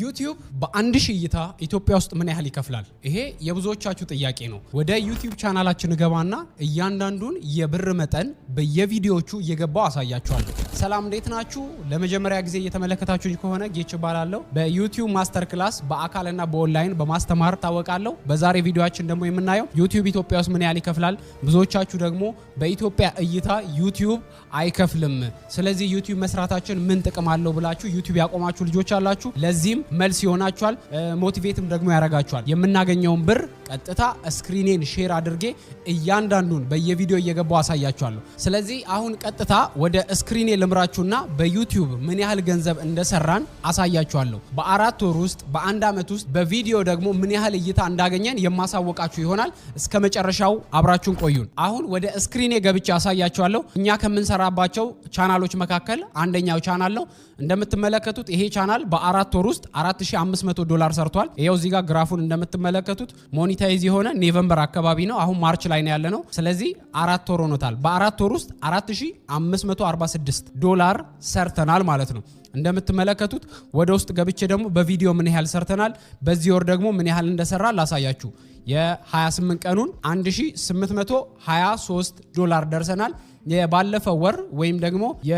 ዩቲዩብ በ1000 እይታ ኢትዮጵያ ውስጥ ምን ያህል ይከፍላል? ይሄ የብዙዎቻችሁ ጥያቄ ነው። ወደ ዩቲዩብ ቻናላችን እገባና እያንዳንዱን የብር መጠን በየቪዲዮዎቹ እየገባው አሳያችኋለሁ። ሰላም፣ እንዴት ናችሁ? ለመጀመሪያ ጊዜ እየተመለከታችሁኝ ከሆነ ጌች እባላለሁ። በዩቲዩብ master class በአካልና በኦንላይን በማስተማር ታወቃለሁ። በዛሬ ቪዲዮአችን ደግሞ የምናየው ዩቲዩብ ኢትዮጵያ ውስጥ ምን ያህል ይከፍላል፣ ብዙዎቻችሁ ደግሞ በኢትዮጵያ እይታ ዩቲዩብ አይከፍልም፣ ስለዚህ ዩቲዩብ መስራታችን ምን ጥቅም አለው ብላችሁ ዩቲዩብ ያቆማችሁ ልጆች አላችሁ። ለዚህም መልስ ይሆናችኋል፣ motivate ም ደግሞ ያደርጋችኋል። የምናገኘውን ብር ቀጥታ screen ኔን share አድርጌ እያንዳንዱን በየቪዲዮ እየገባው አሳያችኋለሁ። ስለዚህ አሁን ቀጥታ ወደ screen ኔ ልምራችሁና በዩቲዩብ ምን ያህል ገንዘብ እንደሰራን አሳያችኋለሁ። በ4 ወር ውስጥ፣ በአንድ ዓመት ውስጥ በቪዲዮ ደግሞ ምን ያህል እይታ እንዳገኘን የማሳወቃችሁ ይሆናል። እስከ መጨረሻው አብራችሁን ቆዩን። አሁን ወደ screen ኔ ገብቼ አሳያችኋለሁ። እኛ ከምንሰራባቸው ቻናሎች መካከል አንደኛው ቻናል ነው። እንደምትመለከቱት ይሄ ቻናል በ4 ወር ውስጥ 4500 ዶላር ሰርቷል። ይኸው እዚህ ጋር ግራፉን እንደምትመለከቱት monetize የሆነ November አካባቢ ነው። አሁን March ላይ ነው ያለነው። ስለዚህ 4 ወር ሆኖታል። በ4 ወር ውስጥ 4546 ዶላር ሰርተናል ማለት ነው። እንደምትመለከቱት ወደ ውስጥ ገብቼ ደግሞ በቪዲዮ ምን ያህል ሰርተናል፣ በዚህ ወር ደግሞ ምን ያህል እንደሰራ ላሳያችሁ። የ28 ቀኑን 1823 ዶላር ደርሰናል። የባለፈው ወር ወይም ደግሞ የ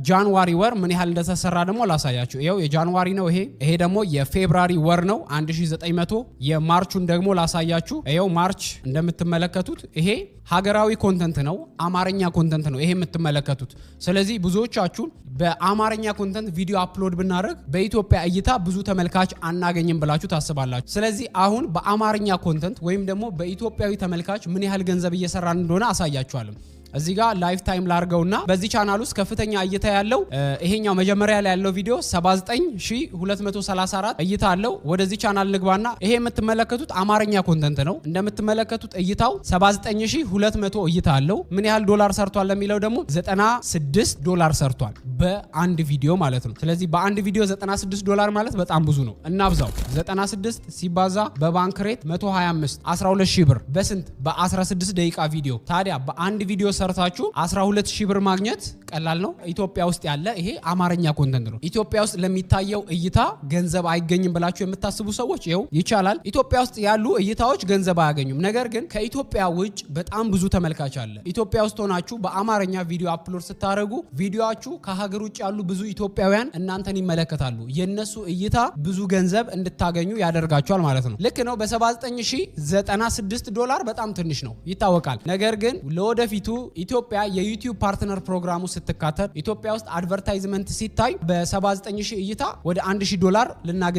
January ወር ምን ያህል እንደተሰራ ደግሞ ላሳያችሁ። ይኸው የ January ነው ይሄ። ይሄ ደግሞ የ February ወር ነው፣ 1900። የ March ኡን ደግሞ ላሳያችሁ። ይኸው March እንደምትመለከቱት ይሄ ሀገራዊ content ነው፣ አማርኛ content ነው ይሄ የምትመለከቱት። ስለዚህ ብዙዎቻችሁ በአማርኛ content ቪዲዮ upload ብናደርግ በኢትዮጵያ እይታ ብዙ ተመልካች አናገኝም ብላችሁ ታስባላችሁ። ስለዚህ አሁን በአማርኛ content ወይም ደግሞ በኢትዮጵያዊ ተመልካች ምን ያህል ገንዘብ እየሰራን እንደሆነ አሳያችኋለሁ። እዚህ ጋር lifetime ላርገውና በዚህ ቻናል ውስጥ ከፍተኛ እይታ ያለው ይሄኛው መጀመሪያ ላይ ያለው ቪዲዮ 79234 እይታ አለው። ወደዚህ ቻናል ንግባና ይሄ የምትመለከቱት አማርኛ content ነው። እንደምትመለከቱት እይታው 79200 እይታ አለው። ምን ያህል ዶላር ሰርቷል ለሚለው ደግሞ 96 ዶላር ሰርቷል በአንድ ቪዲዮ ማለት ነው። ስለዚህ በአንድ ቪዲዮ 96 ዶላር ማለት በጣም ብዙ ነው። እናብዛው። 96 ሲባዛ በባንክ rate 125፣ 12 ሺህ ብር። በስንት? በ16 ደቂቃ ቪዲዮ። ታዲያ በአንድ ቪዲዮ ሰርታችሁ 12 ሺህ ብር ማግኘት ቀላል ነው? ኢትዮጵያ ውስጥ ያለ ይሄ አማርኛ content ነው። ኢትዮጵያ ውስጥ ለሚታየው እይታ ገንዘብ አይገኝም ብላችሁ የምታስቡ ሰዎች ይኸው ይቻላል። ኢትዮጵያ ውስጥ ያሉ እይታዎች ገንዘብ አያገኙም። ነገር ግን ከኢትዮጵያ ውጭ በጣም ብዙ ተመልካች አለ። ኢትዮጵያ ውስጥ ሆናችሁ በአማርኛ ቪዲዮ upload ስታደርጉ ቪዲዮአችሁ ከሀገር ውጭ ያሉ ብዙ ኢትዮጵያውያን እናንተን ይመለከታሉ። የነሱ እይታ ብዙ ገንዘብ እንድታገኙ ያደርጋችኋል ማለት ነው። ልክ ነው። በ79,096 ዶላር በጣም ትንሽ ነው፣ ይታወቃል። ነገር ግን ለወደፊቱ ኢትዮጵያ የዩቲዩብ partner ፕሮግራሙ ስትካተት፣ ኢትዮጵያ ውስጥ advertisement ሲታይ በ79 ሺህ እይታ ወደ 1000 ዶላር ልናገኝ